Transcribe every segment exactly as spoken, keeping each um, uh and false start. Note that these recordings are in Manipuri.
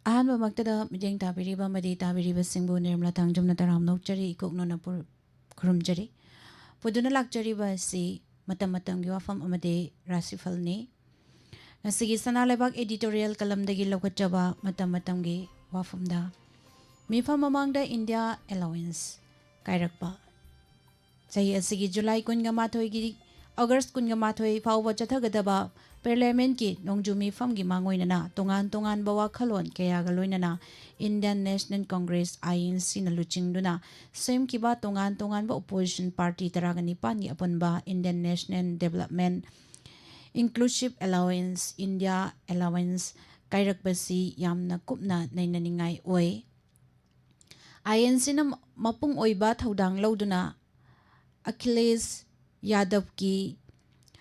ꯑꯍꯥꯟꯕꯃꯛꯇꯗ ꯃꯤꯠꯌꯦꯡ ꯇꯥꯕꯤꯔꯤꯕ ꯑꯃꯗꯤ ꯇꯥꯕꯤꯔꯤꯕꯁꯤꯡꯕꯨ ꯅꯤꯔꯃꯂꯥ ꯊꯥꯡꯖꯝꯅ ꯇꯔꯥꯝꯅ ꯑꯣꯛꯆꯔꯤ, ꯏꯀꯣꯛꯅꯣꯅ ꯄꯨꯔ-, ꯈꯨꯔꯨꯝꯖꯔꯤ꯫ ꯄꯨꯗꯨꯅ ꯂꯥꯛꯆꯔꯤꯕ ꯑꯁꯤ ꯃꯇꯝ ꯃꯇꯝꯒꯤ ꯋꯥꯐꯝ ꯑꯃꯗꯤ ꯔꯥꯁꯤꯐꯜꯅꯤ꯫ ꯉꯁꯤꯒꯤ ꯁꯅꯥ ꯂꯩꯕꯥꯛ editorial columnꯗꯒꯤ ꯂꯧꯈꯠꯆꯕ ꯃꯇꯝ ꯃꯇꯝꯒꯤ ꯋꯥꯐꯝꯗ, ꯃꯤꯐꯝ ꯃꯃꯥꯡꯗ India alliance ꯀꯥꯏꯔꯛꯄ꯫ ꯆꯍꯤ ꯑꯁꯤꯒꯤ ꯖꯨꯂꯥꯏ ꯀꯨꯟꯒ ꯃꯥꯊꯣꯏꯒꯤ ꯑꯣꯒꯁ ꯀꯨꯟꯒ ꯃꯥꯊꯣꯏ ꯐꯥꯎꯕ ꯆꯠꯊꯒꯗꯕ Parliamentꯀꯤ ꯅꯣꯡꯖꯨ ꯃꯤꯐꯝꯒꯤ ꯃꯥꯡꯑꯣꯏꯅꯅ ꯇꯣꯉꯥꯟ ꯇꯣꯉꯥꯟꯕ ꯋꯥꯈꯜꯂꯣꯟ ꯀꯌꯥꯒ ꯂꯣꯏꯅꯅ Indian National Congress, INCꯅ ꯂꯨꯆꯤꯡꯗꯨꯅ ꯁꯦꯝꯈꯤꯕ ꯇꯣꯉꯥꯟ ꯇꯣꯉꯥꯟꯕ opposition party ꯇꯔꯥꯒ ꯅꯤꯄꯥꯟꯒꯤ ꯑꯄꯨꯟꯕ Indian National Development, Inclusive Alliance, India Alliance ꯀꯥꯏꯔꯛꯄꯁꯤ ꯌꯥꯝꯅ ꯀꯨꯞꯅ ꯅꯩꯅꯅꯤꯡꯉꯥꯏ ꯑꯣꯏ꯫ INCꯅ ꯃꯄꯨꯡ ꯑꯣꯏꯕ ꯊꯧꯗꯥꯡ ꯂꯧꯗꯨꯅ Akhilesh ꯌꯥꯗꯕꯀꯤ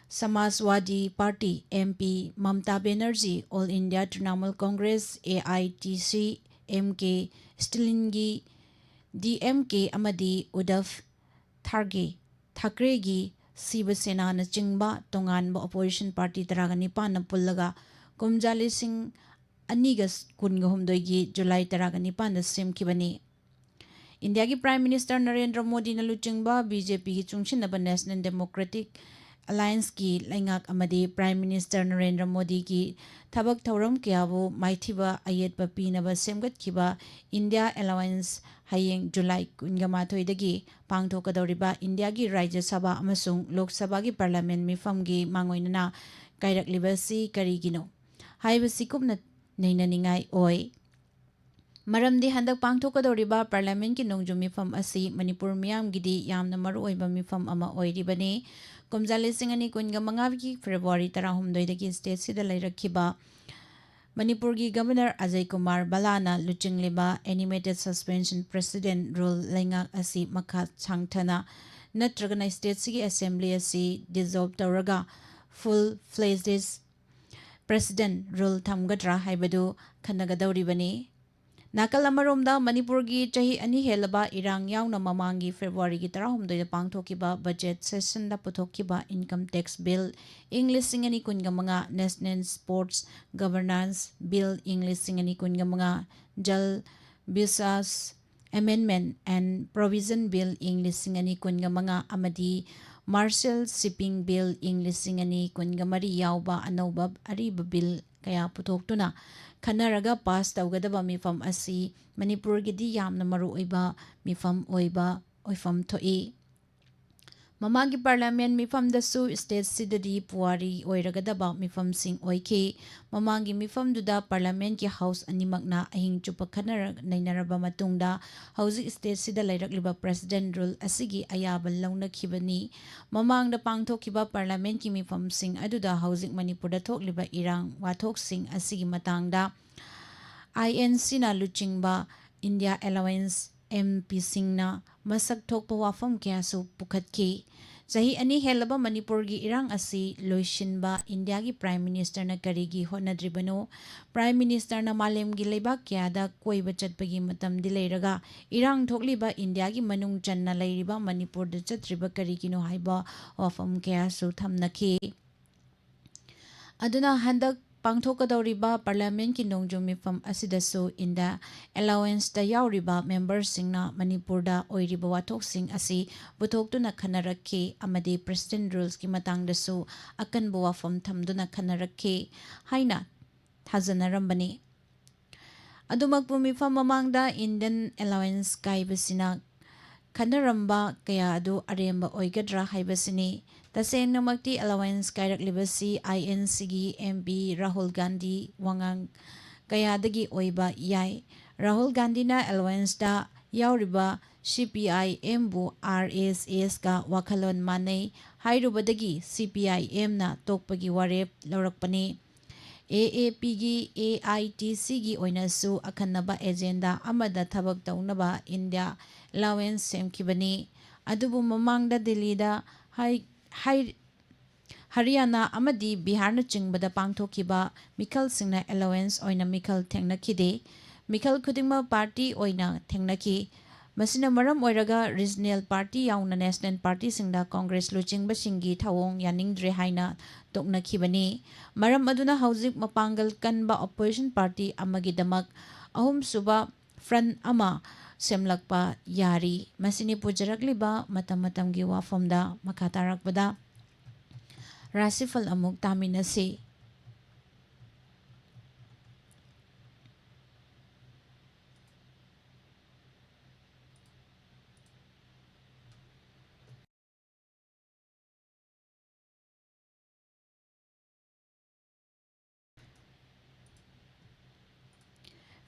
Samajwadi Party, MP, Mamta Banerjee, All India Trinamool Congress, AITC, MK Stallinꯒꯤ DMK ꯑꯃꯗꯤ ꯎꯗꯚ ꯊꯥꯔꯒꯦ, ꯊꯥꯀ꯭ꯔꯦꯒꯤ ꯁꯤꯕ ꯁꯦꯅꯥꯅꯆꯤꯡꯕ ꯇꯣꯉꯥꯟꯕ opposition party ꯇꯔꯥꯒ ꯅꯤꯄꯥꯟꯅ ꯄꯨꯜꯂꯒ ꯀꯨꯝꯖꯥ ꯂꯤꯁꯤꯡ ꯑꯅꯤꯒ ꯀꯨꯟꯒ ꯍꯨꯝꯗꯣꯏꯒꯤ ꯖꯨꯂꯥꯏ ꯇꯔꯥꯒ ꯅꯤꯄꯥꯟꯗ ꯁꯦꯝꯈꯤꯕꯅꯤ꯫ ꯏꯟꯗꯤꯌꯥꯒꯤ Prime Minister ꯅꯔꯦꯟꯗ꯭ꯔ ꯃꯣꯗꯤꯅ ꯂꯨꯆꯤꯡꯕ BJPꯒꯤ ꯆꯨꯡꯁꯤꯟꯅꯕ National Democratic Allianceꯀꯤ ꯂꯩꯉꯥꯛ ꯑꯃꯗꯤ Prime Minister ꯅꯔꯦꯟꯗ꯭ꯔ ꯃꯣꯗꯤꯒꯤ ꯊꯕꯛ ꯊꯧꯔꯝ ꯀꯌꯥꯕꯨ ꯃꯥꯏꯊꯤꯕ ꯑꯌꯦꯠꯄ ꯄꯤꯅꯕ ꯁꯦꯝꯒꯠꯈꯤꯕ India Alliance ꯍꯌꯦꯡ ꯖꯨꯂꯥꯏ ꯀꯨꯟꯒ ꯃꯥꯊꯣꯏꯗꯒꯤ ꯄꯥꯡꯊꯣꯛꯀꯗꯧꯔꯤꯕ ꯏꯟꯗꯤꯌꯥꯒꯤ ꯔꯥꯖ꯭ꯌ ꯁꯚꯥ ꯑꯃꯁꯨꯡ ꯂꯣꯛ ꯁꯚꯥꯒꯤ Parliament ꯃꯤꯐꯝꯒꯤ ꯃꯥꯡꯑꯣꯏꯅꯅ ꯀꯥꯏꯔꯛꯂꯤꯕꯁꯤ ꯀꯔꯤꯒꯤꯅꯣ ꯍꯥꯏꯕꯁꯤ ꯀꯨꯞꯅ ꯅꯩꯅꯅꯤꯡꯉꯥꯏ ꯑꯣꯏ꯫ ꯃꯔꯝꯗꯤ ꯍꯟꯗꯛ ꯄꯥꯡꯊꯣꯛꯀꯗꯧꯔꯤꯕ Parliamentꯀꯤ ꯅꯣꯡꯖꯨ ꯃꯤꯐꯝ ꯑꯁꯤ ꯃꯅꯤꯄꯨꯔ ꯃꯤꯌꯥꯝꯒꯤꯗꯤ ꯌꯥꯝꯅ ꯃꯔꯨꯑꯣꯏꯕ ꯃꯤꯐꯝ ꯑꯃ ꯑꯣꯏꯔꯤꯕꯅꯤ꯫ ꯀꯨꯝꯖꯥ ꯂꯤꯁꯤꯡ ꯑꯅꯤ ꯀꯨꯟꯒ ꯃꯉꯥꯒꯤ February ꯇꯔꯥꯍꯨꯝꯗꯣꯏꯗꯒꯤ stateꯁꯤꯗ ꯂꯩꯔꯛꯈꯤꯕ ꯃꯅꯤꯄꯨꯔꯒꯤ Governor Ajay Kumar ꯚꯜꯂꯥꯅ ꯂꯨꯆꯤꯡꯂꯤꯕ Animated Suspension Precedent Rule ꯂꯩꯉꯥꯛ ꯑꯁꯤ ꯃꯈꯥ ꯁꯥꯡꯊꯅ ꯅꯠꯇ꯭ꯔꯒꯅ stateꯁꯤꯒꯤ Assembly ꯑꯁꯤ dissolve ꯇꯧꯔꯒ full-fledged Precedent Rule ꯊꯝꯒꯗ꯭ꯔꯥ ꯍꯥꯏꯕꯗꯨ ꯈꯟꯅꯒꯗꯧꯔꯤꯕꯅꯤ꯫ ꯅꯥꯀꯜ ꯑꯃꯔꯣꯝꯗ, ꯃꯅꯤꯄꯨꯔꯒꯤ ꯆꯍꯤ ꯑꯅꯤ ꯍꯦꯜꯂꯕ ꯏꯔꯥꯡ ꯌꯥꯎꯅ ꯃꯃꯥꯡꯒꯤ ꯐꯦꯕ꯭ꯔꯨꯋꯥꯔꯤꯒꯤ ꯇꯔꯥꯍꯨꯝꯗꯣꯏꯗ ꯄꯥꯡꯊꯣꯛꯈꯤꯕ ꯕꯖꯦꯠ ꯁꯦꯁꯟꯗ ꯄꯨꯊꯣꯛꯈꯤꯕ ꯏꯟꯀꯝ ꯇꯦꯛꯁ ꯕꯤꯜ ꯏꯪ ꯂꯤꯁꯤꯡ ꯑꯅꯤ ꯀꯨꯟꯒ ꯃꯉꯥ, ꯅꯦꯁꯅꯦꯜ ꯁ꯭ꯄꯣꯔꯠꯁ ꯒꯕꯔꯅꯥꯟꯁ ꯕꯤꯜ ꯏꯪ ꯂꯤꯁꯤꯡ ꯑꯅꯤ ꯀꯨꯟꯒ ꯃꯉꯥ, Jal ꯕꯤꯁꯥꯁ amendment and provision bill ꯏꯪ ꯂꯤꯁꯤꯡ ꯑꯅꯤ ꯀꯨꯟꯒ ꯃꯉꯥ ꯑꯃꯗꯤ ꯃꯥꯔꯁꯦꯜ ꯁꯤꯞꯄꯤꯡ ꯕꯤꯜ ꯏꯪ ꯂꯤꯁꯤꯡ ꯑꯅꯤ ꯀꯨꯟꯒ ꯃꯔꯤ ꯌꯥꯎꯕ ꯑꯅꯧꯕ ꯑꯔꯤꯕ ꯕꯤꯜ ꯀꯌꯥ ꯄꯨꯊꯣꯛꯇꯨꯅ ꯈꯟꯅꯔꯒ ꯄꯥꯁ ꯇꯧꯒꯗꯕ ꯃꯤꯐꯝ ꯑꯁꯤ ꯃꯅꯤꯄꯨꯔꯒꯤꯗꯤ ꯌꯥꯝꯅ ꯃꯔꯨꯑꯣꯏꯕ ꯃꯤꯐꯝ ꯑꯣꯏꯕ ꯑꯣꯏꯐꯝ ꯊꯣꯛꯏ꯫ ꯃꯃꯥꯡꯒꯤ ꯄꯥꯔꯂꯤꯌꯥꯃꯦꯟꯠ ꯃꯤꯐꯝꯗꯁꯨ ꯁ꯭ꯇꯦꯠꯁꯤꯗꯗꯤ ꯄꯨꯋꯥꯔꯤ ꯑꯣꯏꯔꯒꯗꯕ ꯃꯤꯐꯝꯁꯤꯡ ꯑꯣꯏꯈꯤ꯫ ꯃꯃꯥꯡꯒꯤ ꯃꯤꯐꯝꯗꯨꯗ ꯄꯥꯔꯂꯤꯌꯥꯃꯦꯟꯠꯀꯤ ꯍꯥꯎꯁ ꯑꯅꯤꯃꯛꯅ ꯑꯍꯤꯡ ꯆꯨꯞꯄ ꯈꯟꯅꯔ ꯅꯩꯅꯔꯕ ꯃꯇꯨꯡꯗ ꯍꯧꯖꯤꯛ ꯁ꯭ꯇꯦꯠꯁꯤꯗ ꯂꯩꯔꯛꯂꯤꯕ ꯄ꯭ꯔꯦꯁꯤꯗꯦꯟꯠ ꯔꯨꯜ ꯑꯁꯤꯒꯤ ꯑꯌꯥꯕ ꯂꯧꯅꯈꯤꯕꯅꯤ꯫ ꯃꯃꯥꯡꯗ ꯄꯥꯡꯊꯣꯛꯈꯤꯕ ꯄꯥꯔꯂꯤꯌꯥꯃꯦꯟꯠꯀꯤ ꯃꯤꯐꯝꯁꯤꯡ ꯑꯗꯨꯗ ꯍꯧꯖꯤꯛ ꯃꯅꯤꯄꯨꯔꯗ ꯊꯣꯛꯂꯤꯕ ꯏꯔꯥꯡ ꯋꯥꯊꯣꯛꯁꯤꯡ ꯑꯁꯤꯒꯤ ꯃꯇꯥꯡꯗ ꯑꯥꯏ ꯑꯦꯟ ꯁꯤꯅ ꯂꯨꯆꯤꯡꯕ ꯏꯟꯗꯤꯌꯥ ꯑꯦꯂꯥꯋꯦꯟꯁ ꯑꯦꯝ ꯄꯤꯁꯤꯡꯅ ꯃꯁꯛ ꯊꯣꯛꯄ ꯋꯥꯐꯝ ꯀꯌꯥꯁꯨ ꯄꯨꯈꯠꯈꯤ꯫ ꯆꯍꯤ ꯑꯅꯤ ꯍꯦꯜꯂꯕ ꯃꯅꯤꯄꯨꯔꯒꯤ ꯏꯔꯥꯡ ꯑꯁꯤ ꯂꯣꯏꯁꯤꯟꯕ ꯏꯟꯗꯤꯌꯥꯒꯤ ꯄ꯭ꯔꯥꯏꯝ ꯃꯤꯅꯤꯁꯇꯔꯅ ꯀꯔꯤꯒꯤ ꯍꯣꯠꯅꯗ꯭ꯔꯤꯕꯅꯣ? ꯄ꯭ꯔꯥꯏꯝ ꯃꯤꯅꯤꯁꯇꯔꯅ ꯃꯥꯂꯦꯝꯒꯤ ꯂꯩꯕꯥꯛ ꯀꯌꯥꯗ ꯀꯣꯏꯕ ꯆꯠꯄꯒꯤ ꯃꯇꯝꯗꯤ ꯂꯩꯔꯒ, ꯏꯔꯥꯡ ꯊꯣꯛꯂꯤꯕ ꯏꯟꯗꯤꯌꯥꯒꯤ ꯃꯅꯨꯡ ꯆꯟꯅ ꯂꯩꯔꯤꯕ ꯃꯅꯤꯄꯨꯔꯗ ꯆꯠꯇ꯭ꯔꯤꯕ ꯀꯔꯤꯒꯤꯅꯣ ꯍꯥꯏꯕ ꯋꯥꯐꯝ ꯀꯌꯥꯁꯨ ꯊꯝꯅꯈꯤ꯫ ꯑꯗꯨꯅ ꯍꯟꯗꯛ ꯄꯥꯡꯊꯣꯛꯀꯗꯧꯔꯤꯕ ꯄꯥꯔꯂꯤꯌꯥꯃꯦꯟꯠꯀꯤ ꯅꯣꯡꯖꯨ ꯃꯤꯐꯝ ꯑꯁꯤꯗꯁꯨ ꯏꯟꯗꯤꯌꯥ ꯑꯦꯂꯥꯋꯦꯟꯁꯇ ꯌꯥꯎꯔꯤꯕ ꯃꯦꯝꯕꯔꯁꯤꯡꯅ ꯃꯅꯤꯄꯨꯔꯗ ꯑꯣꯏꯔꯤꯕ ꯋꯥꯊꯣꯛꯁꯤꯡ ꯑꯁꯤ ꯄꯨꯊꯣꯛꯇꯨꯅ ꯈꯟꯅꯔꯛꯈꯤ ꯑꯃꯗꯤ ꯄ꯭ꯔꯦꯁꯤꯗꯦꯟꯠ ꯔꯨꯜꯁꯀꯤ ꯃꯇꯥꯡꯗꯁꯨ ꯑꯀꯟꯕ ꯋꯥꯐꯝ ꯊꯝꯗꯨꯅ ꯈꯟꯅꯔꯛꯈꯤ ꯍꯥꯏꯅ ꯊꯥꯖꯅꯔꯝꯕꯅꯤ꯫ ꯑꯗꯨꯃꯛꯄꯨ, ꯃꯤꯐꯝ ꯃꯃꯥꯡꯗ ꯏꯟꯗꯤꯌꯥꯟ ꯑꯦꯂꯥꯋꯦꯟꯁ ꯀꯥꯏꯕꯁꯤꯅ ꯈꯟꯅꯔꯝꯕ ꯀꯌꯥ ꯑꯗꯨ ꯑꯔꯦꯝꯕ ꯑꯣꯏꯒꯗ꯭ꯔꯥ ꯍꯥꯏꯕꯁꯤꯅꯤ꯫ ꯇꯁꯦꯡꯅꯃꯛꯇꯤ ꯑꯦꯂꯥꯋꯦꯟꯁ ꯀꯥꯏꯔꯛꯂꯤꯕꯁꯤ ꯑꯥꯏ ꯑꯦꯟ ꯁꯤꯒꯤ ꯑꯦꯝ ꯄꯤ ꯔꯥꯍꯨꯜ ꯒꯥꯟꯙꯤ ꯋꯥꯉꯥꯡ ꯀꯌꯥꯗꯒꯤ ꯑꯣꯏꯕ ꯌꯥꯏ꯫ ꯔꯥꯍꯨꯜ ꯒꯥꯟꯙꯤꯅ ꯑꯦꯂꯥꯋꯦꯟꯁꯇ ꯌꯥꯎꯔꯤꯕ ꯁꯤ P I ꯑꯦꯝꯕꯨ R S ask ꯋꯥꯈꯜꯂꯣꯟ ꯃꯥꯟꯅꯩ ꯍꯥꯏꯔꯨꯕꯗꯒꯤ ꯁꯤ ꯄꯤ ꯑꯥꯏ ꯑꯦꯝꯅ ꯇꯣꯛꯄꯒꯤ ꯋꯥꯔꯦꯞ ꯂꯧꯔꯛꯄꯅꯤ꯫ ꯑꯦ ꯑꯦ ꯄꯤꯒꯤ ꯑꯦ ꯑꯥꯏ ꯇꯤ ꯁꯤꯒꯤ ꯑꯣꯏꯅꯁꯨ ꯑꯈꯟꯅꯕ ꯑꯦꯖꯦꯟꯗꯥ ꯑꯃꯗ ꯊꯕꯛ ꯇꯧꯅꯕ ꯏꯟꯗꯤꯌꯥ ꯑꯦꯂꯥꯋꯦꯟꯁ ꯁꯦꯝꯈꯤꯕꯅꯤ꯫ ꯑꯗꯨꯕꯨ ꯃꯃꯥꯡꯗ ꯗꯤꯜꯂꯤꯗ ꯍꯥꯏ-, ꯍꯥꯏ-, ꯍꯔꯤꯌꯥꯅꯥ ꯑꯃꯗꯤ ꯕꯤꯍꯥꯔꯅꯆꯤꯡꯕꯗ ꯄꯥꯡꯊꯣꯛꯈꯤꯕ ꯃꯤꯈꯜꯁꯤꯡꯅ ꯑꯦꯂꯥꯋꯦꯟꯁ ꯑꯣꯏꯅ ꯃꯤꯈꯜ ꯊꯦꯡꯅꯈꯤꯗꯦ꯫ ꯃꯤꯈꯜ ꯈꯨꯗꯤꯡꯃꯛ ꯄꯥꯔꯇꯤ ꯑꯣꯏꯅ ꯊꯦꯡꯅꯈꯤ꯫ ꯃꯁꯤꯅ ꯃꯔꯝ ꯑꯣꯏꯔꯒ ꯔꯤꯖꯅꯦꯜ ꯄꯥꯔꯇꯤ ꯌꯥꯎꯅ ꯅꯦꯁꯅꯦꯜ ꯄꯥꯔꯇꯤꯁꯤꯡꯗ ꯀꯣꯡꯒ꯭ꯔꯦꯁ ꯂꯨꯆꯤꯡꯕꯁꯤꯡꯒꯤ ꯊꯧꯑꯣꯡ ꯌꯥꯅꯤꯡꯗ꯭ꯔꯦ ꯍꯥꯏꯅ ꯇꯣꯛꯅꯈꯤꯕꯅꯤ꯫ ꯃꯔꯝ ꯑꯗꯨꯅ ꯍꯧꯖꯤꯛ ꯃꯄꯥꯡꯒꯜ ꯀꯟꯕ ꯑꯣꯄꯣꯖꯤꯁꯟ ꯄꯥꯔꯇꯤ ꯑꯃꯒꯤꯗꯃꯛ ꯑꯍꯨꯝꯁꯨꯕ ꯐ꯭ꯔꯟ ꯑꯃ ꯁꯦꯝꯂꯛꯄ ꯌꯥꯔꯤ꯫ ꯃꯁꯤꯅꯤ ꯄꯨꯖꯔꯛꯂꯤꯕ ꯃꯇꯝ ꯃꯇꯝꯒꯤ ꯋꯥꯐꯝꯗ꯫ ꯃꯈꯥ ꯇꯥꯔꯛꯄꯗ ꯔꯥꯁꯤꯐꯜ ꯑꯃꯨꯛ ꯇꯥꯃꯤꯟꯅꯁꯤ꯫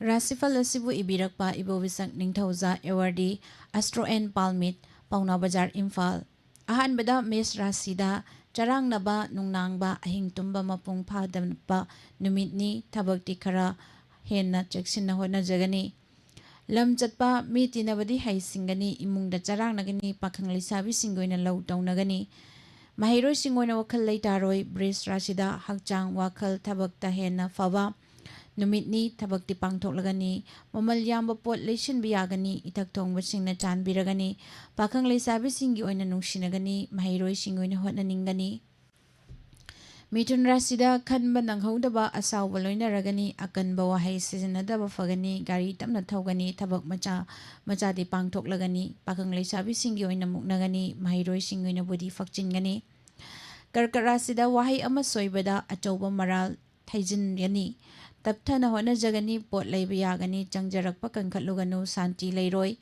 ꯔꯥꯁꯤꯐꯜ ꯑꯁꯤꯕꯨ ꯏꯕꯤꯔꯛꯄ ꯏꯕꯣꯕꯤꯁꯛ ꯅꯤꯡꯊꯧꯖꯥ, ꯑꯦꯋꯥꯔꯗꯤ ꯑꯁꯇ꯭ꯔꯣ ꯑꯦꯟ ꯄꯥꯜꯃꯤꯠ, ꯄꯥꯎꯅꯥ ꯕꯖꯥꯔ, ꯏꯝꯐꯥꯜ꯫ ꯑꯍꯥꯟꯕꯗ ꯃꯦꯁ ꯔꯥꯁꯤꯗ ꯆꯔꯥꯡꯅꯕ, ꯅꯨꯡꯅꯥꯡꯕ, ꯑꯍꯤꯡ ꯇꯨꯝꯕ ꯃꯄꯨꯡ ꯐꯥꯗꯕ ꯅꯨꯃꯤꯠꯅꯤ꯫ ꯊꯕꯛꯇꯤ ꯈꯔ ꯍꯦꯟꯅ ꯆꯦꯛꯁꯤꯟꯅ ꯍꯣꯠꯅꯖꯒꯅꯤ꯫ ꯂꯝ ꯆꯠꯄ, ꯃꯤ ꯇꯤꯟꯅꯕꯗꯤ ꯍꯩꯁꯤꯡꯒꯅꯤ, ꯏꯃꯨꯡꯗ ꯆꯔꯥꯡꯅꯒꯅꯤ, ꯄꯥꯈꯪ ꯂꯩꯁꯥꯕꯤꯁꯤꯡꯒꯤ ꯑꯣꯏꯅ ꯂꯧ ꯇꯧꯅꯒꯅꯤ꯫ ꯃꯍꯩꯔꯣꯏꯁꯤꯡ ꯑꯣꯏꯅ ꯋꯥꯈꯜ ꯂꯩꯇꯥꯔꯣꯏ꯫ ꯕ꯭ꯔꯤꯖ ꯔꯥꯁꯤꯗ ꯍꯛꯆꯥꯡ, ꯋꯥꯈꯜ, ꯊꯕꯛꯇ ꯍꯦꯟꯅ ꯐꯕ ꯅꯨꯃꯤꯠꯅꯤ꯫ ꯊꯕꯛꯇꯤ ꯄꯥꯡꯊꯣꯛꯂꯒꯅꯤ꯫ ꯃꯃꯜ ꯌꯥꯝꯕ ꯄꯣꯠ ꯂꯩꯁꯤꯟꯕ ꯌꯥꯒꯅꯤ꯫ ꯏꯊꯛ ꯊꯣꯡꯕꯁꯤꯡꯅ ꯆꯥꯟꯕꯤꯔꯒꯅꯤ꯫ ꯄꯥꯈꯪ ꯂꯩꯁꯥꯕꯤꯁꯤꯡꯒꯤ ꯑꯣꯏꯅ ꯅꯨꯡꯁꯤꯅꯒꯅꯤ꯫ ꯃꯍꯩꯔꯣꯏꯁꯤꯡꯒꯤ ꯑꯣꯏꯅ ꯍꯣꯠꯅꯅꯤꯡꯒꯅꯤ꯫ ꯃꯤꯊꯨꯟ ꯔꯥꯁꯤꯗ ꯈꯟꯕ ꯅꯪꯍꯧꯗꯕ ꯑꯁꯥꯎꯕ ꯂꯣꯏꯅꯔꯒꯅꯤ꯫ ꯑꯀꯟꯕ ꯋꯥꯍꯩ ꯁꯤꯖꯤꯟꯅꯗꯕ ꯐꯒꯅꯤ꯫ ꯒꯥꯔꯤ ꯇꯞꯅ ꯊꯧꯒꯅꯤ꯫ ꯊꯕꯛ ꯃꯆꯥ ꯃꯆꯥꯗꯤ ꯄꯥꯡꯊꯣꯛꯂꯒꯅꯤ꯫ ꯄꯥꯈꯪ ꯂꯩꯁꯥꯕꯤꯁꯤꯡꯒꯤ ꯑꯣꯏꯅ ꯃꯨꯛꯅꯒꯅꯤ꯫ ꯃꯍꯩꯔꯣꯏꯁꯤꯡꯒꯤ ꯑꯣꯏꯅ ꯕꯨꯗꯤ ꯐꯛꯆꯤꯟꯒꯅꯤ꯫ ꯀꯔꯀꯠ ꯔꯥꯁꯤꯗ ꯋꯥꯍꯩ ꯑꯃ ꯁꯣꯏꯕꯗ ꯑꯆꯧꯕ ꯃꯔꯥꯜ ꯊꯩꯖꯤꯟꯒꯅꯤ꯫ ꯇꯞꯊꯅ ꯍꯣꯠꯅꯖꯒꯅꯤ꯫ ꯄꯣꯠ ꯂꯩꯕ ꯌꯥꯒꯅꯤ꯫ ꯆꯪꯖꯔꯛꯄ ꯀꯟꯈꯠꯂꯨꯒꯅꯨ꯫ ꯁꯥꯟꯇꯤ ꯂꯩꯔꯣꯏ꯫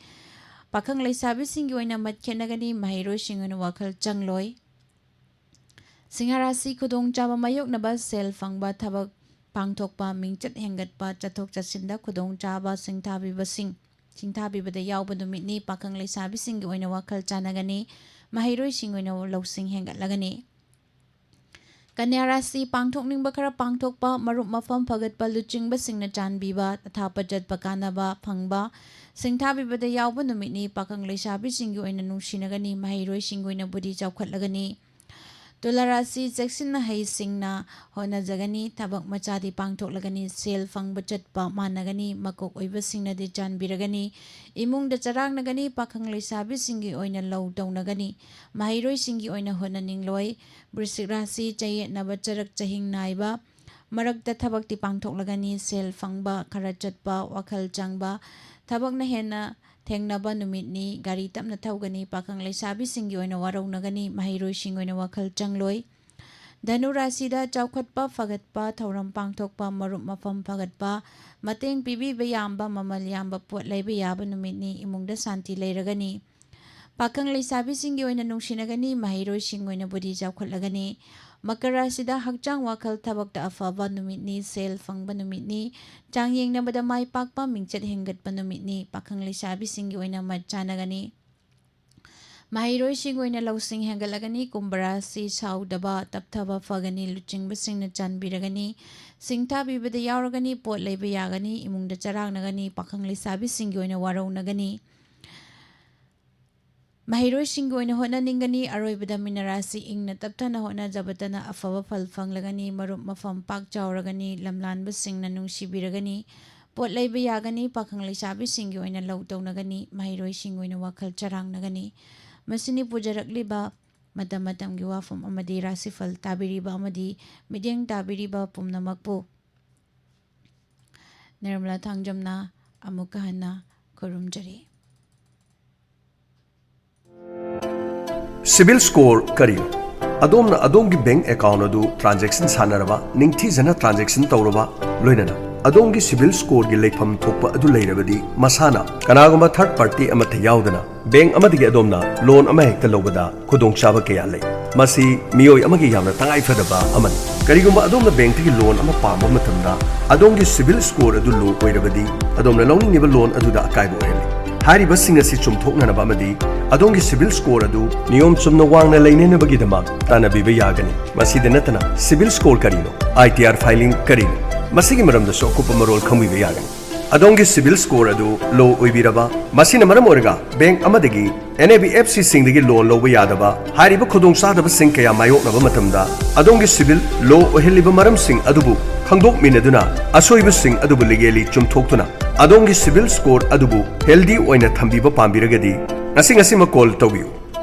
ꯄꯥꯈꯪ ꯂꯩꯁꯥꯕꯤꯁꯤꯡꯒꯤ ꯑꯣꯏꯅ ꯃꯠ ꯈꯦꯠꯅꯒꯅꯤ꯫ ꯃꯍꯩꯔꯣꯏꯁꯤꯡ ꯑꯣꯏꯅ ꯋꯥꯈꯜ ꯆꯪꯂꯣꯏ꯫ ꯁꯤꯡꯍ ꯔꯥꯁꯤ ꯈꯨꯗꯣꯡꯆꯥꯕ ꯃꯥꯌꯣꯛꯅꯕ, ꯁꯦꯜ ꯐꯪꯕ, ꯊꯕꯛ ꯄꯥꯡꯊꯣꯛꯄ, ꯃꯤꯡꯆꯠ ꯍꯦꯟꯒꯠꯄ, ꯆꯠꯊꯣꯛ ꯆꯠꯁꯤꯟꯗ ꯈꯨꯗꯣꯡꯆꯥꯕ ꯁꯤꯡꯊꯥꯕꯤꯕꯁꯤꯡ, ꯁꯤꯡꯊꯥꯕꯤꯕꯗ ꯌꯥꯎꯕ ꯅꯨꯃꯤꯠꯅꯤ꯫ ꯄꯥꯈꯪ ꯂꯩꯁꯥꯕꯤꯁꯤꯡꯒꯤ ꯑꯣꯏꯅ ꯋꯥꯈꯜ ꯆꯥꯟꯅꯒꯅꯤ꯫ ꯃꯍꯩꯔꯣꯏꯁꯤꯡꯒꯤ ꯑꯣꯏꯅ ꯂꯧꯁꯤꯡ ꯍꯦꯟꯒꯠꯂꯒꯅꯤ꯫ ꯀꯟꯌꯥ ꯔꯥꯁꯤ ꯄꯥꯡꯊꯣꯛꯅꯤꯡꯕ ꯈꯔ ꯄꯥꯡꯊꯣꯛꯄ, ꯃꯔꯨꯞ ꯃꯐꯝ ꯐꯒꯠꯄ, ꯂꯨꯆꯤꯡꯕꯁꯤꯡꯅ ꯆꯥꯟꯕꯤꯕ, ꯑꯊꯥꯞꯄ ꯆꯠꯄ ꯀꯥꯟꯅꯕ ꯐꯪꯕ, ꯁꯤꯡꯊꯥꯕꯤꯕꯗ ꯌꯥꯎꯕ ꯅꯨꯃꯤꯠꯅꯤ꯫ ꯄꯥꯈꯪ ꯂꯩꯁꯥꯕꯤꯁꯤꯡꯒꯤ ꯑꯣꯏꯅ ꯅꯨꯡꯁꯤꯅꯒꯅꯤ꯫ ꯃꯍꯩꯔꯣꯏꯁꯤꯡꯒꯤ ꯑꯣꯏꯅ ꯕꯨꯗꯤ ꯆꯥꯎꯈꯠꯂꯒꯅꯤ꯫ ꯇꯨꯂꯥ ꯔꯥꯁꯤ ꯆꯦꯛꯁꯤꯟꯅ ꯍꯩꯁꯤꯡꯅ ꯍꯣꯠꯅꯖꯒꯅꯤ꯫ ꯊꯕꯛ ꯃꯆꯥꯗꯤ ꯄꯥꯡꯊꯣꯛꯂꯒꯅꯤ꯫ ꯁꯦꯜ ꯐꯪꯕ ꯆꯠꯄ ꯃꯥꯟꯅꯒꯅꯤ꯫ ꯃꯀꯣꯛ ꯑꯣꯏꯕꯁꯤꯡꯅꯗꯤ ꯆꯥꯟꯕꯤꯔꯒꯅꯤ꯫ ꯏꯃꯨꯡꯗ ꯆꯔꯥꯡꯅꯒꯅꯤ꯫ ꯄꯥꯈꯪ ꯂꯩꯁꯥꯕꯤꯁꯤꯡꯒꯤ ꯑꯣꯏꯅ ꯂꯧ ꯇꯧꯅꯒꯅꯤ꯫ ꯃꯍꯩꯔꯣꯏꯁꯤꯡꯒꯤ ꯑꯣꯏꯅ ꯍꯣꯠꯅꯅꯤꯡꯂꯣꯏ꯫ ꯕ꯭ꯔꯤꯁꯤꯛ ꯔꯥꯁꯤ ꯆꯌꯦꯠꯅꯕ ꯆꯔꯛ ꯆꯍꯤꯡ ꯅꯥꯏꯕ ꯃꯔꯛꯇ ꯊꯕꯛꯇꯤ ꯄꯥꯡꯊꯣꯛꯂꯒꯅꯤ꯫ ꯁꯦꯜ ꯐꯪꯕ, ꯈꯔ ꯆꯠꯄ, ꯋꯥꯈꯜ ꯆꯪꯕ, ꯊꯕꯛꯅ ꯍꯦꯟꯅ ꯊꯦꯡꯅꯕ ꯅꯨꯃꯤꯠꯅꯤ꯫ ꯒꯥꯔꯤ ꯇꯞꯅ ꯊꯧꯒꯅꯤ꯫ ꯄꯥꯈꯪ ꯂꯩꯁꯥꯕꯤꯁꯤꯡꯒꯤ ꯑꯣꯏꯅ ꯋꯥꯔꯧꯅꯒꯅꯤ꯫ ꯃꯍꯩꯔꯣꯏꯁꯤꯡꯒꯤ ꯑꯣꯏꯅ ꯋꯥꯈꯜ ꯆꯪꯂꯣꯏ꯫ ꯙꯅꯨ ꯔꯥꯁꯤꯗ ꯆꯥꯎꯈꯠꯄ, ꯐꯒꯠꯄ, ꯊꯧꯔꯝ ꯄꯥꯡꯊꯣꯛꯄ, ꯃꯔꯨꯞ ꯃꯐꯝ ꯐꯒꯠꯄ, ꯃꯇꯦꯡ ꯄꯤꯕꯤꯕ ꯌꯥꯝꯕ, ꯃꯃꯜ ꯌꯥꯝꯕ ꯄꯣꯠ ꯂꯩꯕ ꯌꯥꯕ ꯅꯨꯃꯤꯠꯅꯤ꯫ ꯏꯃꯨꯡꯗ ꯁꯥꯟꯇꯤ ꯂꯩꯔꯒꯅꯤ꯫ ꯄꯥꯈꯪ ꯂꯩꯁꯥꯕꯤꯁꯤꯡꯒꯤ ꯑꯣꯏꯅ ꯅꯨꯡꯁꯤꯅꯒꯅꯤ꯫ ꯃꯍꯩꯔꯣꯏꯁꯤꯡꯒꯤ ꯑꯣꯏꯅꯕꯨꯗꯤ ꯆꯥꯎꯈꯠꯂꯒꯅꯤ꯫ ꯃꯀꯔ ꯔꯥꯁꯤꯗ ꯍꯛꯆꯥꯡ ꯋꯥꯈꯜ ꯊꯕꯛꯇ ꯑꯐꯕ ꯅꯨꯃꯤꯠꯅꯤ꯫ ꯁꯦꯜ ꯐꯪꯕ ꯅꯨꯃꯤꯠꯅꯤ꯫ ꯆꯥꯡ ꯌꯦꯡꯅꯕꯗ ꯃꯥꯏ ꯄꯥꯛꯄ, ꯃꯤꯡꯆꯠ ꯍꯦꯟꯒꯠꯄ ꯅꯨꯃꯤꯠꯅꯤ꯫ ꯄꯥꯈꯪ ꯂꯩꯁꯥꯕꯤꯁꯤꯡꯒꯤ ꯑꯣꯏꯅ ꯃꯠ ꯆꯥꯅꯒꯅꯤ꯫ ꯃꯍꯩꯔꯣꯏꯁꯤꯡꯒꯤ ꯑꯣꯏꯅ ꯂꯧꯁꯤꯡ ꯍꯦꯟꯒꯠꯂꯒꯅꯤ꯫ ꯀꯨꯝꯚ ꯔꯥꯁꯤ ꯁꯥꯎꯗꯕ, ꯇꯞꯊꯕ ꯐꯒꯅꯤ꯫ ꯂꯨꯆꯤꯡꯕꯁꯤꯡꯅ ꯆꯥꯟꯕꯤꯔꯒꯅꯤ꯫ ꯁꯤꯡꯊꯥꯕꯤꯕꯗ ꯌꯥꯎꯔꯒꯅꯤ꯫ ꯄꯣꯠ ꯂꯩꯕ ꯌꯥꯒꯅꯤ꯫ ꯏꯃꯨꯡꯗ ꯆꯔꯥꯡꯅꯒꯅꯤ꯫ ꯄꯥꯈꯪ ꯂꯩꯁꯥꯕꯤꯁꯤꯡꯒꯤ ꯑꯣꯏꯅ ꯋꯥꯔꯧꯅꯒꯅꯤ꯫ ꯃꯍꯩꯔꯣꯏꯁꯤꯡꯒꯤ ꯑꯣꯏꯅ ꯍꯣꯠꯅꯅꯤꯡꯒꯅꯤ꯫ ꯑꯔꯣꯏꯕꯗ ꯃꯤꯅ ꯔꯥꯁꯤ ꯏꯪꯅ ꯇꯞꯊꯅ ꯍꯣꯠꯅꯖꯕꯇꯅ ꯑꯐꯕ ꯐꯜ ꯐꯪꯂꯒꯅꯤ꯫ ꯃꯔꯨꯞ ꯃꯐꯝ ꯄꯥꯛ ꯆꯥꯎꯔꯒꯅꯤ꯫ ꯂꯝꯂꯥꯟꯕꯁꯤꯡꯅ ꯅꯨꯡꯁꯤꯕꯤꯔꯒꯅꯤ꯫ ꯄꯣꯠ ꯂꯩꯕ ꯌꯥꯒꯅꯤ꯫ ꯄꯥꯈꯪ ꯂꯩꯁꯥꯕꯤꯁꯤꯡꯒꯤ ꯑꯣꯏꯅ ꯂꯧ ꯇꯧꯅꯒꯅꯤ꯫ ꯃꯍꯩꯔꯣꯏꯁꯤꯡꯒꯤ ꯑꯣꯏꯅ ꯋꯥꯈꯜ ꯆꯔꯥꯡꯅꯒꯅꯤ꯫ ꯃꯁꯤꯅꯤ ꯄꯨꯖꯔꯛꯂꯤꯕ ꯃꯇꯝ ꯃꯇꯝꯒꯤ ꯋꯥꯐꯝ ꯑꯃꯗꯤ ꯔꯥꯁꯤꯐꯜ ꯇꯥꯕꯤꯔꯤꯕ ꯑꯃꯗꯤ ꯃꯤꯠꯌꯦꯡ ꯇꯥꯕꯤꯔꯤꯕ ꯄꯨꯝꯅꯃꯛꯄꯨ ꯅꯤꯔꯃꯂꯥ ꯊꯥꯡꯖꯝꯅ ꯑꯃꯨꯛꯀ ꯍꯟꯅ ꯈꯨꯔꯨꯝꯖꯔꯤ꯫ ꯁꯤꯕꯤꯜ ꯁ꯭ꯀꯣꯔ ꯀꯔꯤꯅꯣ? ꯑꯗꯣꯝꯅ ꯑꯗꯣꯝꯒꯤ ꯕꯦꯡꯛ ꯑꯦꯀꯥꯎꯟꯠ ꯑꯗꯨ ꯇ꯭ꯔꯥꯟꯖꯦꯛꯁꯟ ꯁꯥꯟꯅꯔꯕ, ꯅꯤꯡꯊꯤꯖꯅ ꯇ꯭ꯔꯥꯟꯖꯦꯛꯁꯟ ꯇꯧꯔꯕ, ꯂꯣꯏꯅꯅ ꯑꯗꯣꯝꯒꯤ ꯁꯤꯕꯤꯜ ꯁ꯭ꯀꯣꯔꯒꯤ ꯂꯩꯐꯝ ꯊꯣꯛꯄ ꯑꯗꯨ ꯂꯩꯔꯕꯗꯤ, ꯃꯁꯥꯅ ꯀꯅꯥꯒꯨꯝꯕ ꯊꯔꯗ ꯄꯥꯔꯇꯤ ꯑꯃꯠꯇ ꯌꯥꯎꯗꯅ ꯕꯦꯡꯛ ꯑꯃꯗꯒꯤ ꯑꯗꯣꯝꯅ ꯂꯣꯟ ꯑꯃꯍꯦꯛꯇ ꯂꯧꯕꯗ ꯈꯨꯗꯣꯡꯆꯥꯕ ꯀꯌꯥ ꯂꯩ꯫ ꯃꯁꯤ ꯃꯤꯑꯣꯏ ꯑꯃꯒꯤ ꯌꯥꯝꯅ ꯇꯉꯥꯏꯐꯗꯕ ꯑꯃꯅꯤ꯫ ꯀꯔꯤꯒꯨꯝꯕ ꯑꯗꯣꯝꯅ ꯕꯦꯡꯛꯇꯒꯤ ꯂꯣꯟ ꯑꯃ ꯄꯥꯝꯕ ꯃꯇꯝꯗ, ꯑꯗꯣꯝꯒꯤ ꯁꯤꯕꯤꯜ ꯁ꯭ꯀꯣꯔ ꯑꯗꯨ ꯂꯣ ꯑꯣꯏꯔꯕꯗꯤ, ꯑꯗꯣꯝꯅ ꯂꯧꯅꯤꯡꯂꯤꯕ ꯂꯣꯟ ꯑꯗꯨꯗ ꯑꯀꯥꯏꯕ ꯑꯣꯏꯍꯜꯂꯤ꯫ ꯍꯥꯏꯔꯤꯕꯁꯤꯡ ꯑꯁꯤ ꯆꯨꯝꯊꯣꯛꯅꯅꯕ ꯑꯃꯗꯤ ꯑꯗꯣꯝꯒꯤ ꯁꯤꯕꯤꯜ ꯁ꯭ꯀꯣꯔ ꯑꯗꯨ ꯅꯤꯌꯣꯝ ꯆꯨꯝꯅ ꯋꯥꯡꯅ ꯂꯩꯅꯅꯕꯒꯤꯗꯃꯛ ꯇꯥꯟꯅꯕꯤꯕ ꯌꯥꯒꯅꯤ꯫ ꯃꯁꯤꯗ ꯅꯠꯇꯅ, ꯁꯤꯕꯤꯜ ꯁ꯭ꯀꯣꯔ ꯀꯔꯤꯅꯣ? ꯑꯥꯏ ꯇꯤ ꯑꯥꯔ ꯐꯥꯏꯂꯤꯡ ꯀꯔꯤꯅꯣ? ꯃꯁꯤꯒꯤ ꯃꯔꯝꯗꯁꯨ ꯑꯀꯨꯞꯄ ꯃꯔꯣꯜ ꯈꯪꯕꯤꯕ ꯌꯥꯒꯅꯤ꯫ ꯑꯗꯣꯝꯒꯤ CIBIL score ꯑꯗꯨ low ꯑꯣꯏꯕꯤꯔꯕ? ꯃꯁꯤꯅ ꯃꯔꯝ ꯑꯣꯏꯔꯒ bank ꯑꯃꯗꯒꯤ NBFCꯁꯤꯡꯗꯒꯤ loan ꯂꯧꯕ ꯌꯥꯗꯕ? ꯍꯥꯏꯔꯤꯕ ꯈꯨꯗꯣꯡꯆꯥꯗꯕꯁꯤꯡ ꯀꯌꯥ ꯃꯥꯌꯣꯛꯅꯕ ꯃꯇꯝꯗ ꯑꯗꯣꯝꯒꯤ CIBIL low ꯑꯣꯏꯍꯜꯂꯤꯕ ꯃꯔꯝꯁꯤꯡ ꯑꯗꯨꯕꯨ ꯈꯪꯗꯣꯛꯃꯤꯟꯅꯗꯨꯅ, ꯑꯁꯣꯏꯕꯁꯤꯡ ꯑꯗꯨꯕꯨ legally ꯆꯨꯝꯊꯣꯛꯇꯨꯅ, ꯑꯗꯣꯝꯒꯤ CIBIL score ꯑꯗꯨꯕꯨ healthy ꯑꯣꯏꯅ ꯊꯝꯕꯤꯕ ꯄꯥꯝꯕꯤꯔꯒꯗꯤ, ꯉꯁꯤ ꯉꯁꯤꯃꯛ call ꯇꯧꯕꯤꯌꯨ꯫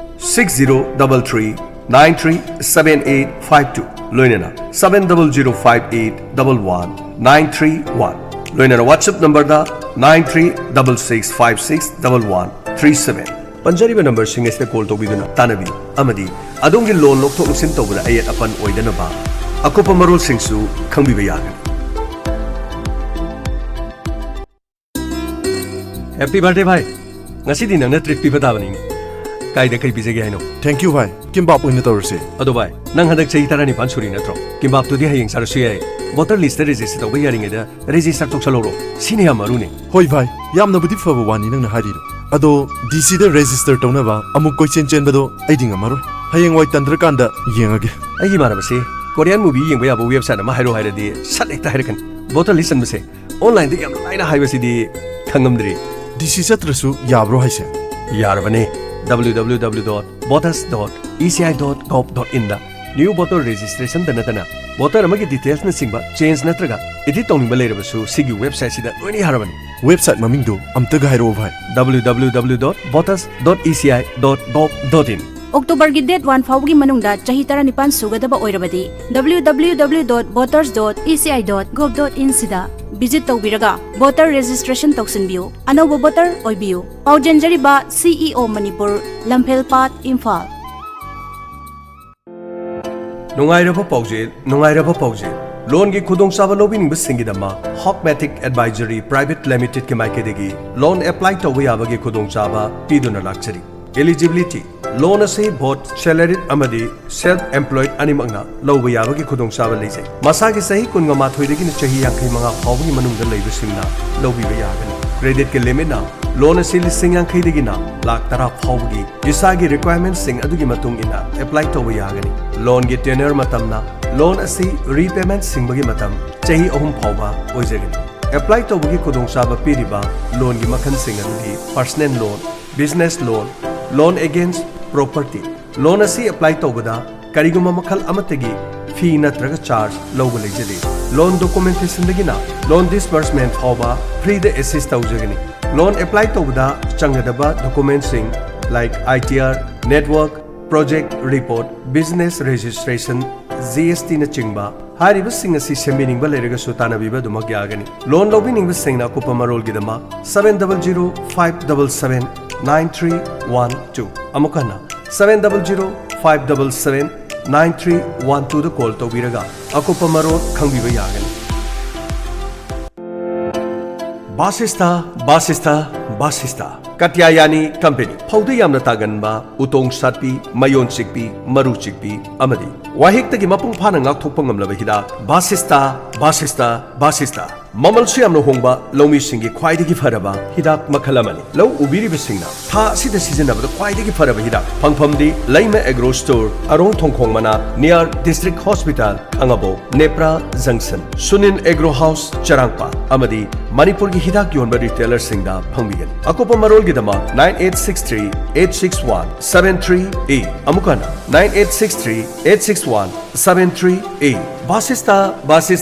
Six zero double three nine three seven eight five two, ꯂꯣꯏꯅꯅ seven double zero five eight double one nine three one, ꯂꯣꯏꯅꯅ WhatsApp numberꯗ nine three double six five six double one three seven꯫ ꯄꯟꯖꯔꯤꯕ numberꯁꯤꯡ ꯑꯁꯤꯗ call ꯇꯧꯕꯤꯗꯨꯅ ꯇꯥꯟꯅꯕꯤꯌꯨ ꯑꯃꯗꯤ ꯑꯗꯣꯝꯒꯤ loan ꯂꯧꯊꯣꯛ ꯂꯧꯁꯤꯟ ꯇꯧꯕꯗ ꯑꯌꯦꯠ ꯑꯄꯟ ꯑꯣꯏꯗꯅꯕ ꯑꯀꯨꯞꯄ ꯃꯔꯣꯜꯁꯤꯡꯁꯨ ꯈꯪꯕꯤꯕ ꯌꯥꯒꯅꯤ꯫ Happy birthday, ꯚꯥꯏ꯫ ꯉꯁꯤꯗꯤ ꯅꯪꯅ treat ꯄꯤꯕ ꯇꯥꯕꯅꯤꯅꯦ꯫ ꯀꯥꯏꯗ ꯀꯩ ꯄꯤꯖꯒꯦ ꯍꯥꯏꯅꯣ? Thank you, ꯚꯥꯏ꯫ Kimbap ꯑꯣꯏꯅ ꯇꯧꯔꯁꯦ꯫ ꯑꯗꯣ ꯚꯥꯏ, ꯅꯪ ꯍꯟꯗꯛ ꯆꯍꯤ ꯇꯔꯥꯅꯤꯄꯥꯟ ꯁꯨꯔꯤ ꯅꯠꯇ꯭ꯔꯣ? Kimbapꯇꯨꯗꯤ ꯍꯌꯦꯡ ꯆꯥꯔꯁꯨ ꯌꯥꯏ꯫ Voter listꯇ register ꯇꯧꯕ ꯌꯥꯔꯤꯉꯩꯗ register ꯇꯧꯁꯜꯍꯧꯔꯣ꯫ ꯁꯤꯅ ꯌꯥꯝ ꯃꯔꯨꯅꯦ꯫ ꯍꯣꯏ ꯚꯥꯏ, ꯌꯥꯝꯅꯕꯨꯗꯤ ꯐꯕ ꯋꯥꯅꯤ ꯅꯪꯅ ꯍꯥꯏꯔꯤꯗꯣ꯫ ꯑꯗꯣ DCꯗ register ꯇꯧꯅꯕ ꯑꯃꯨꯛ ꯀꯣꯏꯆꯦꯟ ꯆꯦꯟꯕꯗꯣ ꯑꯩꯗꯤ ꯉꯝꯃꯔꯣꯏ꯫ ꯍꯌꯦꯡꯋꯥꯏ ꯇꯟꯗ꯭ꯔꯀꯥꯟꯗ ꯌꯦꯡꯉꯒꯦ꯫ ꯑꯩꯒꯤ ꯏꯃꯥꯟꯅꯕꯁꯤ Korean movie ꯌꯦꯡꯕ ꯌꯥꯕ website ꯑꯃ ꯍꯥꯏꯔꯣ ꯍꯥꯏꯔꯗꯤ ꯁꯠ ꯍꯦꯛꯇ ꯍꯥꯏꯔꯛꯀꯅꯤ꯫ Voter list ꯆꯟꯕꯁꯦ onlineꯗ ꯌꯥꯝ ꯂꯥꯏꯅ ꯍꯥꯏꯕꯁꯤꯗꯤ ꯈꯪꯉꯝꯗ꯭ꯔꯤ꯫ DC ꯆꯠꯇ꯭ꯔꯁꯨ ꯌꯥꯕ꯭ꯔꯣ ꯍꯥꯏꯁꯦ? ꯌꯥꯔꯕꯅꯦ꯫ www.voters.eci.gov.inꯗ new voter registrationꯗ ꯅꯠꯇꯅ voter ꯑꯃꯒꯤ detailsꯅꯆꯤꯡꯕ change ꯅꯠꯇ꯭ꯔꯒ edit ꯇꯧꯅꯤꯡꯕ ꯂꯩꯔꯕꯁꯨ ꯁꯤꯒꯤ websiteꯁꯤꯗ ꯂꯣꯏꯅ ꯌꯥꯔꯕꯅꯤ꯫ Website ꯃꯃꯤꯡꯗꯨ ꯑꯝꯇꯒ ꯍꯥꯏꯔꯛꯑꯣ ꯚꯥꯏ꯫ www.voters.eci.gov.in꯫ Octoberꯒꯤ date one ꯐꯥꯎꯕꯒꯤ ꯃꯅꯨꯡꯗ ꯆꯍꯤ ꯇꯔꯥꯅꯤꯄꯥꯟ ꯁꯨꯒꯗꯕ ꯑꯣꯏꯔꯕꯗꯤ www.voters.eci.gov.inꯁꯤꯗ visit ꯇꯧꯕꯤꯔꯒ voter registration ꯇꯧꯁꯤꯟꯕꯤꯌꯨ꯫ ꯑꯅꯧꯕ voter ꯑꯣꯏꯕꯤꯌꯨ꯫ ꯄꯥꯎꯖꯦꯟꯖꯔꯤꯕ CEO ꯃꯅꯤꯄꯨꯔ, ꯂꯝꯐꯦꯜꯄꯥꯠ, ꯏꯝꯐꯥꯜ꯫ ꯅꯨꯡꯉꯥꯏꯔꯕ ꯄꯥꯎꯖꯦꯜ, ꯅꯨꯡꯉꯥꯏꯔꯕ ꯄꯥꯎꯖꯦꯜ꯫ Loanꯒꯤ ꯈꯨꯗꯣꯡꯆꯥꯕ ꯂꯧꯕꯤꯅꯤꯡꯕꯁꯤꯡꯒꯤꯗꯃꯛ Hawkmatic Advisory Private Limitedꯀꯤ ꯃꯥꯏꯀꯩꯗꯒꯤ loan apply ꯇꯧꯕ ꯌꯥꯕꯒꯤ ꯈꯨꯗꯣꯡꯆꯥꯕ ꯄꯤꯗꯨꯅ ꯂꯥꯛꯆꯔꯤ꯫ Eligibility: loan ꯑꯁꯤ both salaried ꯑꯃꯗꯤ self employed ꯑꯅꯤꯃꯛꯅ ꯂꯧꯕ ꯌꯥꯕꯒꯤ ꯈꯨꯗꯣꯡꯆꯥꯕ ꯂꯩꯖꯩ꯫ ꯃꯁꯥꯒꯤ ꯆꯍꯤ ꯀꯨꯟꯃꯥꯊꯣꯏꯗꯒꯤꯅ ꯆꯍꯤ ꯌꯥꯡꯈꯩ ꯃꯉꯥ ꯐꯥꯎꯕꯒꯤ ꯃꯅꯨꯡꯗ ꯂꯩꯕꯁꯤꯡꯅ ꯂꯧꯕꯤꯕ ꯌꯥꯒꯅꯤ꯫ Creditꯀꯤ limitꯅ loan ꯑꯁꯤ ꯂꯤꯁꯤꯡ ꯌꯥꯡꯈꯩꯗꯒꯤꯅ ꯂꯥꯈ ꯇꯔꯥ ꯐꯥꯎꯕꯒꯤ ꯏꯁꯥꯒꯤ requirementꯁꯤꯡ ꯑꯗꯨꯒꯤ ꯃꯇꯨꯡ ꯏꯟꯅ apply ꯇꯧꯕ ꯌꯥꯒꯅꯤ꯫ Loanꯒꯤ tenure ꯃꯇꯝꯅ loan ꯑꯁꯤ repayment ꯁꯤꯡꯕꯒꯤ ꯃꯇꯝ ꯆꯍꯤ ꯑꯍꯨꯝ ꯐꯥꯎꯕ ꯑꯣꯏꯖꯒꯅꯤ꯫ ꯑꯦꯄ꯭ꯂꯥꯏ ꯇꯧꯕꯒꯤ ꯈꯨꯗꯣꯡꯆꯥꯕ ꯄꯤꯔꯤꯕ ꯂꯣꯟꯒꯤ ꯃꯈꯜꯁꯤꯡ ꯑꯗꯨꯗꯤ personal loan, business loan, loan against property꯫ ꯂꯣꯟ ꯑꯁꯤ ꯑꯦꯄ꯭ꯂꯥꯏ ꯇꯧꯕꯗ ꯀꯔꯤꯒꯨꯝꯕ ꯃꯈꯜ ꯑꯃꯠꯇꯒꯤ ꯐꯤ ꯅꯠꯇ꯭ꯔꯒ ꯆꯥꯔꯖ ꯂꯧꯕ ꯂꯩꯖꯗꯦ꯫ ꯂꯣꯟ ꯗꯣꯀꯨꯃꯦꯟꯇꯦꯁꯟꯗꯒꯤꯅ ꯂꯣꯟ ꯗꯤꯁꯕꯔꯁꯃꯦꯟ ꯐꯥꯎꯕ ꯐ꯭ꯔꯤꯗ ꯑꯦꯁꯤꯁ ꯇꯧꯖꯒꯅꯤ꯫ ꯂꯣꯟ ꯑꯦꯄ꯭ꯂꯥꯏ ꯇꯧꯕꯗ ꯆꯪꯒꯗꯕ ꯗꯣꯀꯨꯃꯦꯟꯁꯤꯡ like ITR, network, project report, business registration, GST ꯅꯆꯤꯡꯕ ꯍꯥꯏꯔꯤꯕꯁꯤꯡ ꯑꯁꯤ ꯁꯦꯝꯕꯤꯅꯤꯡꯕ ꯂꯩꯔꯒꯁꯨ ꯇꯥꯟꯅꯕꯤꯕ ꯑꯗꯨꯃꯛ ꯌꯥꯒꯅꯤ꯫ ꯂꯣꯟ ꯂꯧꯕꯤꯅꯤꯡꯕꯁꯤꯡꯅ ꯑꯀꯨꯞꯄ ꯃꯔꯣꯜꯒꯤꯗꯃꯛ seven double zero five double seven nine three one two, ꯑꯃꯨꯛ ꯍꯟꯅ seven double zero five double seven nine three one two ꯗ ꯀꯣꯜ ꯇꯧꯕꯤꯔꯒ ꯑꯀꯨꯞꯄ ꯃꯔꯣꯜ ꯈꯪꯕꯤꯕ ꯌꯥꯒꯅꯤ꯫ ꯕꯥꯁꯤꯁꯇꯥ, ꯕꯥꯁꯤꯁꯇꯥ, ꯕꯥꯁꯤꯁꯇꯥ꯫ ꯀꯥꯇ꯭ꯌꯥꯌꯥꯅꯤ ꯀꯝꯄꯦꯅꯤ꯫ ꯐꯧꯗ ꯌꯥꯝꯅ ꯇꯥꯒꯟꯕ, ꯎꯇꯣꯡ ꯁꯥꯠꯄꯤ, ꯃꯌꯣꯟ ꯆꯤꯛꯄꯤ, ꯃꯔꯨ ꯆꯤꯛꯄꯤ ꯑꯃꯗꯤ ꯋꯥꯍꯤꯛꯇꯒꯤ ꯃꯄꯨꯡ ꯐꯥꯅ ꯉꯥꯛꯊꯣꯛꯄ ꯉꯝꯂꯕ ꯍꯤꯗꯥꯛ ꯕꯥꯁꯤꯁꯇꯥ, ꯕꯥꯁꯤꯁꯇꯥ, ꯕꯥꯁꯤꯁꯇꯥ꯫ ꯃꯃꯜꯁꯨ ꯌꯥꯝꯅ ꯍꯣꯡꯕ, ꯂꯧꯃꯤꯁꯤꯡꯒꯤ ꯈ꯭ꯋꯥꯏꯗꯒꯤ ꯐꯔꯕ ꯍꯤꯗꯥꯛ ꯃꯈꯜ ꯑꯃꯅꯤ꯫ ꯂꯧ ꯎꯕꯤꯔꯤꯕꯁꯤꯡꯅ ꯊꯥ ꯑꯁꯤꯗ ꯁꯤꯖꯤꯟꯅꯕꯗ ꯈ꯭ꯋꯥꯏꯗꯒꯤ ꯐꯔꯕ ꯍꯤꯗꯥꯛ꯫ ꯐꯪꯐꯝꯗꯤ ꯂꯩꯃ ꯑꯦꯒ꯭ꯔꯣ ꯁ꯭ꯇꯣꯔ, ꯑꯔꯣꯡ ꯊꯣꯡꯈꯣꯡ ꯃꯅꯥꯛ, near District Hospital, Khangabok, Nepra ꯖꯪꯁꯟ, ꯁꯨꯅꯤꯟ ꯑꯦꯒ꯭ꯔꯣ ꯍꯥꯎꯁ, ꯆꯔꯥꯡꯄꯥꯠ ꯑꯃꯗꯤ ꯃꯅꯤꯄꯨꯔꯒꯤ ꯍꯤꯗꯥꯛ ꯌꯣꯟꯕ ꯔꯤꯇꯦꯂꯔꯁꯤꯡꯗ ꯐꯪꯕꯤꯒꯅꯤ꯫ ꯑꯀꯨꯞꯄ ꯃꯔꯣꯜꯒꯤꯗꯃꯛ nine eight six three eight six one seven three eight, ꯑꯃꯨꯛ ꯍꯟꯅ nine eight six three eight six one seven three eight꯫ ꯕꯥꯁꯤꯁꯇꯥ, ꯕꯥꯁꯤꯁꯇꯥ꯫